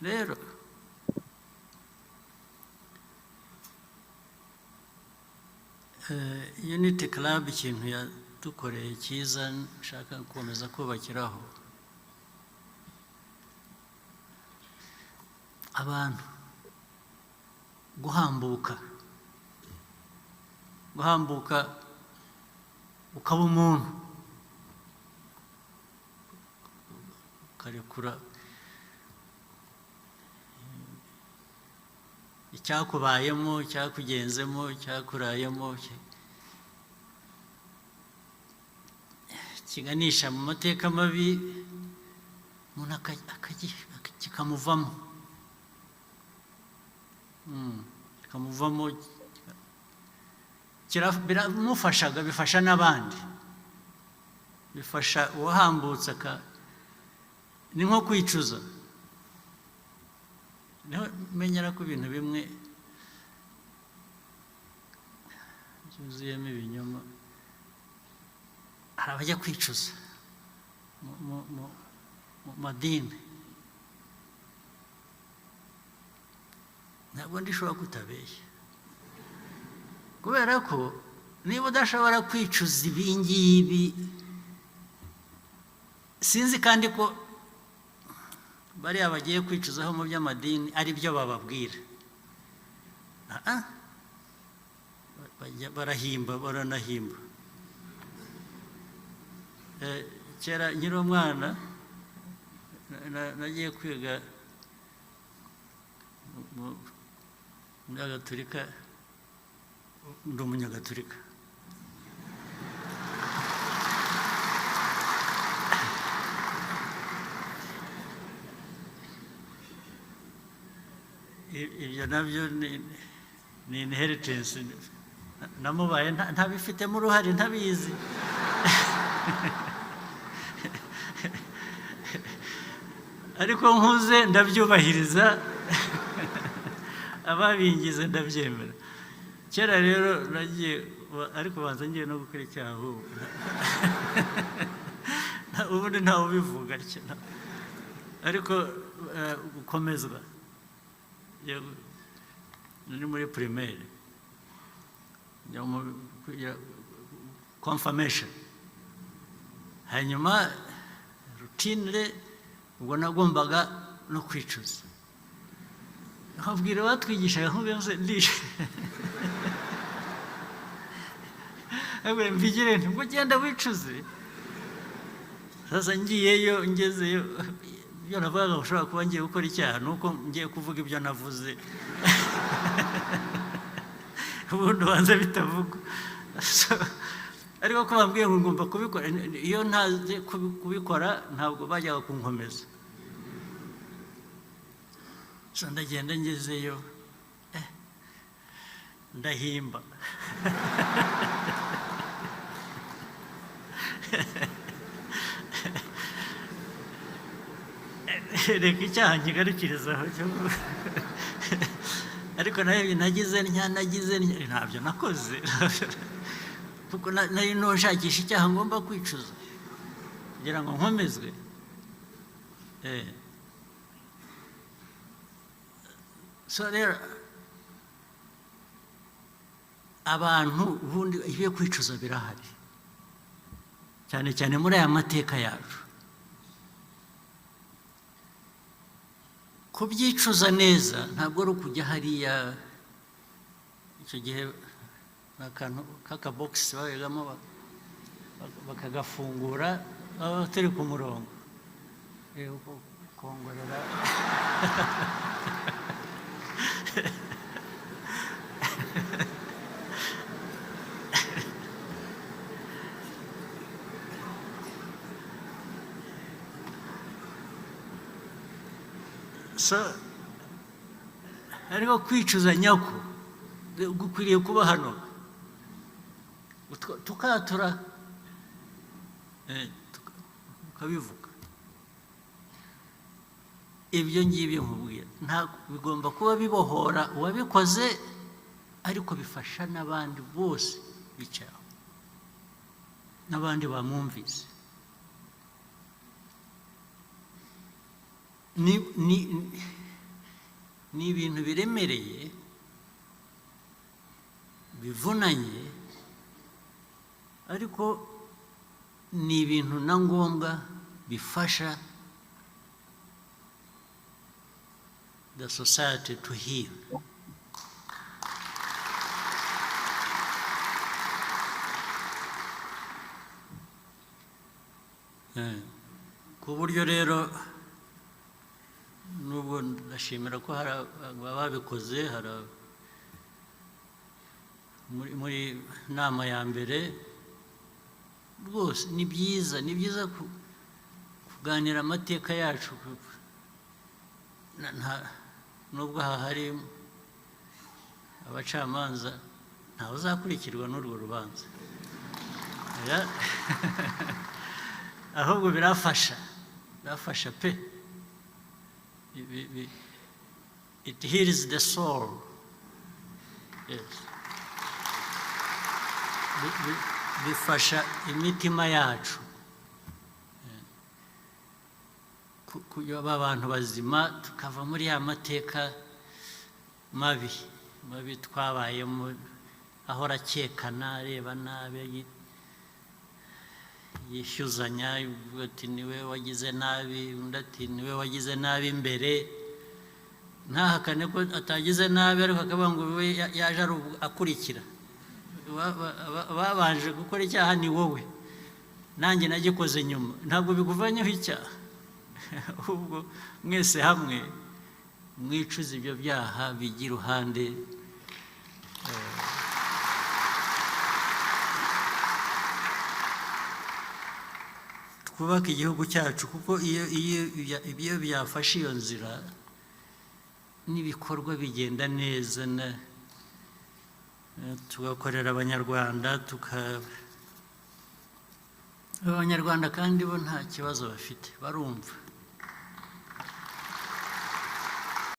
Rero Unity Club, ikintu yadukoreye cyiza nshaka gukomeza kubakiraho abantu, guhambuka, guhambuka ukaba umuntu, ukarekura icyakubayemo, icyakugenzemo, icyakurayemo, kiganisha mu mateka mabi, umuntu kikamuvamo. Kikamuvamo, biramufashaga, bifasha n'abandi, bifasha uwahambutse. Ni nko kwicuza. Niho menyera ko ibintu bimwe byuzuyemo ibinyoma. Hari abajya kwicuza mu madini. Ntabwo ndishobora kutabeshya, kubera ko niba udashobora kwicuza ibi ngibi, sinzi kandi ko bariya bagiye kwicuzaho mu by'amadini ari byo bababwira. Ah, ah. Bajya barahimba, baranahimba. Kera nkiri umwana, nagiye kwiga muri Gatolika. Ndi Umunyagatolika. Ibyo nabyo ni inheritance namubaye, ntabifitemo uruhare, ntabizi. Ariko nkuze ndabyubahiriza, ababingize ndabyemera. Kera rero nagiye, ariko banza ngiye no gukora icyaha ahubwo. Ubundi ntawe ubivuga atyo, ariko gukomezwa. Nari muri primaire, njya mu confirmation, hanyuma routine, ubwo nagombaga no kwicuza, nkabwira abatwigishaga, nkubwira ndishe, mbigire nti ngo ugenda wicuze. Sasa ngiyeyo, ngezeyo, ibyo navugaga ushobora kuba ngiye gukora icyaha, ni uko ngiye kuvuga ibyo navuze ubundi ubanza bitavugwa. So, ariko ko bambwiye ngo ngomba kubikora, iyo ntazi kubikora ntabwo bajyaga kunkomeza. So ndagenda, ngezeyo, ndahimba. Reka icyaha nkigarukiriza aho. Ariko nayo nagize ntya, nagize ntya, ntabyo nakoze, kuko nari nshakisha icyaha ngomba kwicuza kugira ngo nkomezwe. So rero abantu ubundi ibyo kwicuza birahari, cyane cyane muri aya mateka yacu. Kubyicuza neza ntabwo ari ukujya hariya. Icyo gihe ni akantu k'akabogisi babigamo, bakagafungura, baba turi ku murongo. Kongorera. So ariko kwicuza nyako gukwiriye kuba hano, tukatura, tukabivuga. Ibyo ngibyo nkubwira, nta bigomba kuba bibohora uwabikoze, ariko bifasha n'abandi bose bicaye aho, n'abandi bamwumvise. Ni Ni ibintu biremereye, bivunanye, ariko ni ibintu na ngombwa bifasha the society to heal. Ku buryo rero nubwo ndashimira ko hari ababikoze, hari muri nama ya mbere rwose ni byiza kuganira amateka yacu. Nubwo aha hari abacamanza, ntawe uzakurikirwa n'urwo rubanza. Oya. Ahubwo birafasha, birafasha pe. It heals the soul, yes. Bifasha imitima yacu kuba abantu bazima, tukava muri ya mateka mabi mabi twabayemo, ahora akekana, areba nabi, yishyuzanya, uvuga ati "Niwe wagize nabi", undi ati "Niwe wagize nabi" mbere, ntahakane ko atagize nabi, ariko akavuga ngo we yaje ari akurikira. Babanje gukora icyaha ni wowe, nanjye nagikoze nyuma. Ntabwo bikuvanyeho icyaha, ahubwo mwese hamwe mwicuza ibyo byaha bijya iruhande. Twubake igihugu cyacu, kuko iyo byafashe iyo nzira n'ibikorwa bigenda neza, na tugakorera Abanyarwanda, Abanyarwanda kandi bo nta kibazo bafite, barumva.